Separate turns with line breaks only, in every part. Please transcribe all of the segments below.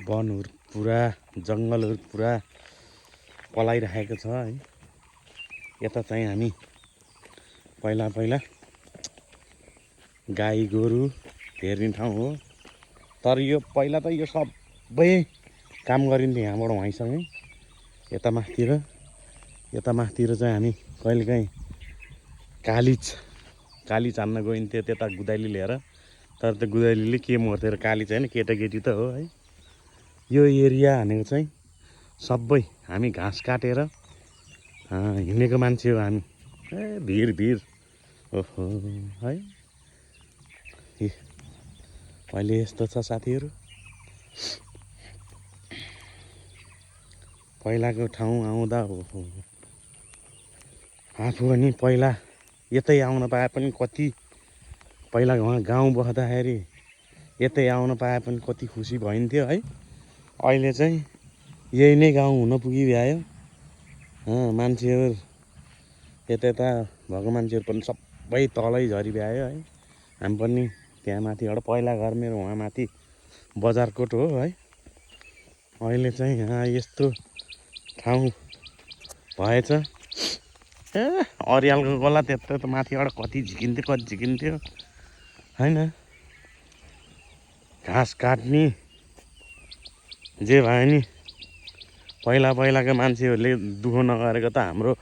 वनहरु पुरा जङ्गलहरु पुरा पलाइरहेको छ है। यता चाहिँ हामी पहिला पहिला गाई गोरु हेर्ने ठाउँ हो। तर यो पहिला त यो सबै काम गरिन्थ्यो यहाँबाट वहीँसँगै। यता माथितिर चाहिँ हामी कहिलेकाहीँ कालिज हान्न गइन्थ्यो त्यता गुदाइली लिएर। तर त्यो गुदाइलीले के मर्थ्यो र कालिज होइन, केटाकेटी त हो है। यो एरिया भनेको चाहिँ सबै हामी घाँस काटेर हिँडेको मान्छे हो हामी। भिर ओहो है। अहिले यस्तो छ साथीहरू। पहिलाको ठाउँ आउँदा ओहो आफू पनि पहिला यतै आउन पाए पनि कति, पहिला उहाँ गाउँ बस्दाखेरि यतै आउन पाए पनि कति खुसी भइन्थ्यो है। अहिले चाहिँ यही नै गाउँ हुन पुगिभ्यायो। मान्छेहरू यता भएको मान्छेहरू पनि सबै तलै झरिभ्यायो है। हामी पनि त्यहाँ माथिबाट पहिला घर मेरो उहाँ माथि बजारकोट हो है। अहिले चाहिँ यहाँ यस्तो ठाउँ भएछ। अरियालको गोला त्यत्रो त माथिबाट कति झिकिन्थ्यो हैन। घाँस काट्ने जे भयो नि पहिलाका मान्छेहरूले दुःख नगरेको त हाम्रो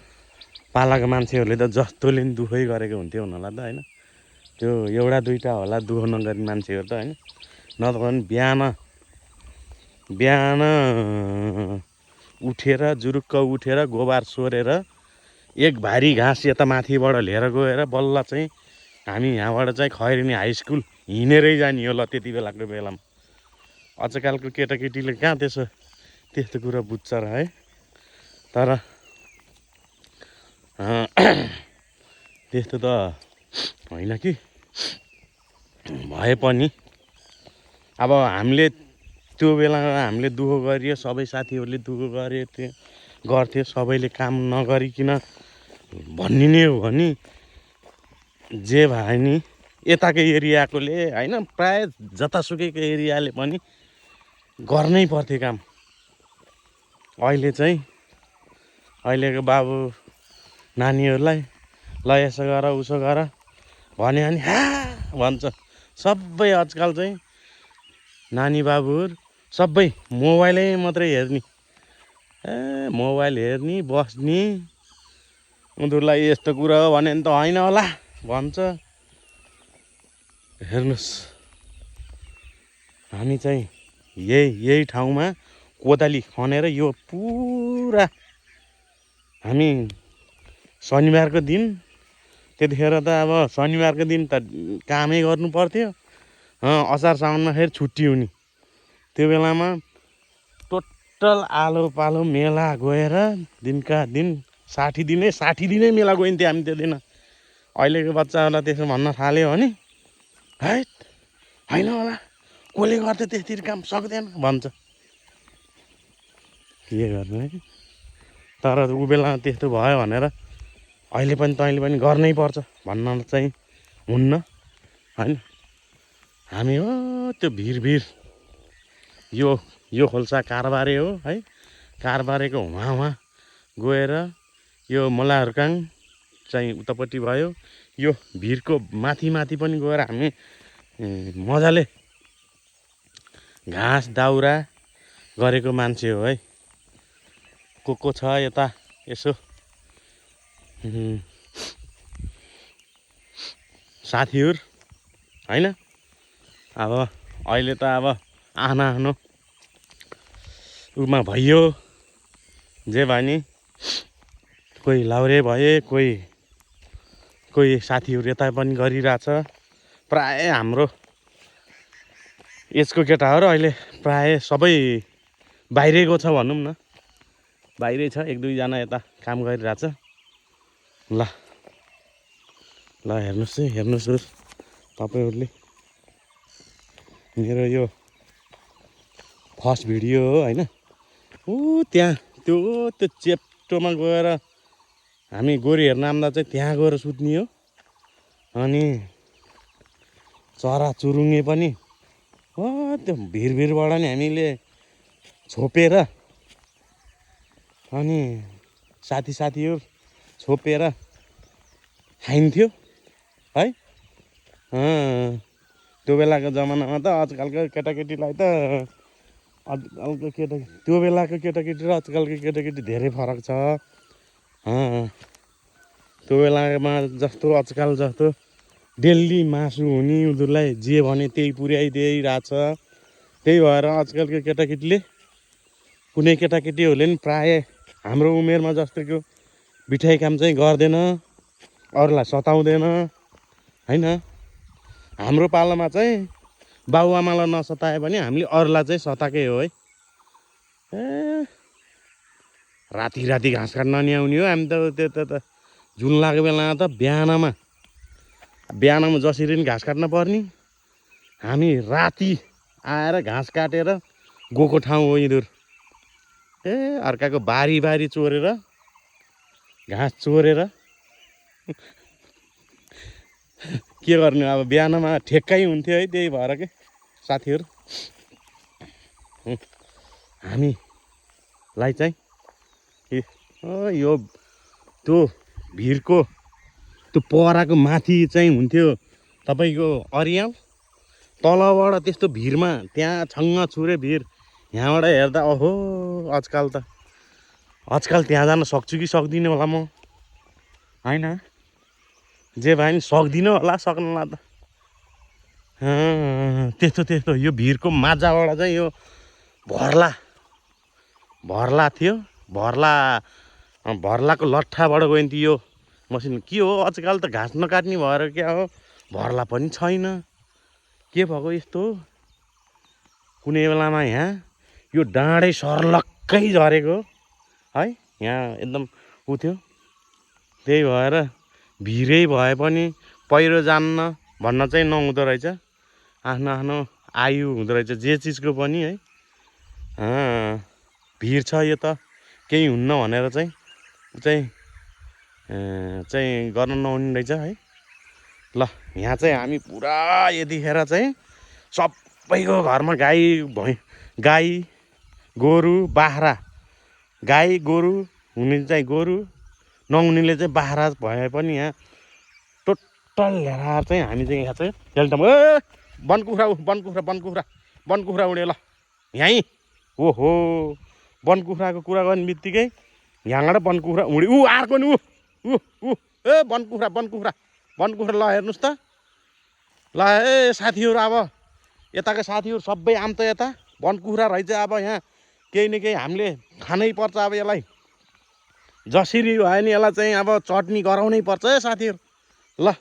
पालाको मान्छेहरूले त जस्तोले नि दुःखै गरेको हुन्थ्यो होला त हैन। त्यो एउटा दुईटा होला दुःख नगर्ने मान्छेहरू त हैन। नत्र पनि बिहान उठेर जुरुक्क उठेर गोबर सोरेर एक भारी घाँस यता माथिबाट लिएर गएर बल्ल चाहिँ हामी यहाँबाट चाहिँ खैरेनी हाई स्कुल हिँडेरै जाने हो ल त्यति बेलामा। आजकलको केटाकेटीले कहाँ त्यस्तो कुरा बुझ्छ र है। तर त्यस्तो त होइन कि भए पनि अब हामीले त्यो बेलामा हामीले दुःख गरियो, सबै साथीहरूले दुःख गर्थ्यो सबैले काम नगरिकन भन्ने नै हो भने जे भए नि यताकै एरियाकोले होइन प्राय जतासुकैको एरियाले पनि गर्नै पर्थ्यो काम। अहिले चाहिँ अहिलेको बाबु नानीहरूलाई ल यसो गर उसो गर भन्यो भने भन्छ। सबै आजकल चाहिँ नानी बाबुहरू सबै मोबाइलै मात्रै हेर्ने, मोबाइल हेर्ने बस्ने। उनीहरूलाई यस्तो कुरा हो भने त होइन होला भन्छ। हेर्नुहोस् हामी चाहिँ यही ठाउँमा कोदाली खनेर यो पुरा हामी शनिबारको दिन, त्यतिखेर त अब शनिबारको दिन त कामै गर्नु पर्थ्यो। असार साउनमा फेरि छुट्टी हुने। त्यो बेलामा टोटल आलो पालो मेला गएर दिनका दिन 60 दिनै मेला गइन्थ्यो हामी त्यो दिन। अहिलेको बच्चाहरूलाई त्यसो भन्न थाल्यो भने है होइन होला कसले गर्छ त्यति काम सक्दैन भन्छ। के गर्नु है। तर ऊ बेलामा त्यस्तो भयो भनेर अहिले पनि तैँले पनि गर्नै पर्छ भन्न चाहिँ हुन्न होइन। हामी हो त्यो भिर यो खोल्सा कारबारे हो है। कारबारेको वहाँ गएर यो मलाहरुकाङ चाहिँ उतापट्टि भयो। यो भिरको माथि पनि गएर हामी मजाले घाँस दाउरा गरेको मान्छे हो है। को छ यता यसो साथीहरू हैन। अब अहिले त अब आफ्नो उमा भयो जे भने कोही लाउरे भए, कोही साथीहरू यता पनि गरिरहेछ। प्राय हाम्रो एजको केटाहरू अहिले प्राय सबै बाहिरै गएको छ भनौँ न। बाहिरै छ, एक दुईजना यता काम गरिरहेछ। ल हेर्नुहोस् तपाईहरुले मेरो यो फर्स्ट भिडियो हो हैन। त्यहाँ त्यो चेप्टोमा गएर हामी गोरी हेर्न आउँदा चाहिँ त्यहाँ गएर सुत्ने हो। अनि चरा चुरुङ्गे पनि त्यो भिरबाट नि हामीले छोपेर अनि साथीहरू छोपेर खाइन्थ्यो है। त्यो बेलाको जमानामा त आजकलको केटाकेटीलाई त आजकलको त्यो बेलाको केटाकेटी र आजकलको केटाकेटी धेरै फरक छ। त्यो बेलामा जस्तो आजकल जस्तो डेली मासु हुने उनीहरूलाई जे भने त्यही पुर्याइदिइरहेछ। त्यही भएर आजकलको केटाकेटीले कुनै केटाकेटीहरूले पनि प्रायः हाम्रो उमेरमा जस्तोको बिठाइ काम चाहिँ गर्दैन, अरूलाई सताउँदैन होइन। हाम्रो पालोमा चाहिँ बाबुआमालाई नसताए पनि हामीले अरूलाई चाहिँ सताएकै हो है। राति राति घाँस काट्न नि आउने हो हामी त। त्यो त जुन लागेको बेलामा त बिहानमा जसरी पनि घाँस काट्न पर्ने, हामी राति आएर घाँस काटेर गएको ठाउँ हो यिनीहरू। अर्काको बारी चोरेर घाँस चोरेर के गर्ने अब। बिहानमा ठेक्कै हुन्थ्यो है। त्यही भएर के साथीहरू हामीलाई चाहिँ यो त्यो भिरको त्यो पहराको माथि चाहिँ हुन्थ्यो तपाईँको अरियाल, तलबाट त्यस्तो भिरमा त्यहाँ छङ्ग छुरे भिर। यहाँबाट हेर्दा ओहो आजकल त्यहाँ जान सक्छु कि सक्दिनँ होला म होइन। जे भए पनि सक्दिनँ होला, सक्नुलाई त। त्यस्तो यो भिरको माझाबाट चाहिँ यो भर्ला थियो। भर्लाको लट्ठाबाट गइन्थ्यो यो मसिन। के हो आजकल त घाँस नकाट्ने भएर क्या हो, भर्ला पनि छैन। के भएको यस्तो हो। कुनै बेलामा यहाँ यो डाँडै सर्लक्कै झरेको है। यहाँ एकदम उ थियो। त्यही भएर भिरै भए पनि पहिरो जान्न भन्न चाहिँ नहुँदो रहेछ। आफ्नो आयु हुँदो रहेछ जे चिजको पनि है। भिर छ यो त केही हुन्न भनेर चाहिँ गर्न नहुने रहेछ है। ल यहाँ चाहिँ हामी पुरा यतिखेर चाहिँ सबैको घरमा गाई गोरु बाख्रा, गाई गोरु हुने चाहिँ गोरु, नहुनेले चाहिँ बाख्रा भए पनि यहाँ टोटल ल्याएर चाहिँ हामी चाहिँ यहाँ चाहिँ खेल्छौँ। बनकुखुरा उड्यो ल यहीँ। ओहो बनकुखुराको कुरा गर्ने बित्तिकै यहाँबाट बनकुखुरा उड्यो। अर्को नि बनकुखुरा ल हेर्नुहोस् त। ल साथीहरू, अब यताको साथीहरू सबै आम त यता बनकुखुरा रहेछ। अब यहाँ केही न केही हामीले खानै पर्छ। अब यसलाई जसरी भयो नि यसलाई चाहिँ अब चटनी गराउनै पर्छ है साथीहरू। ल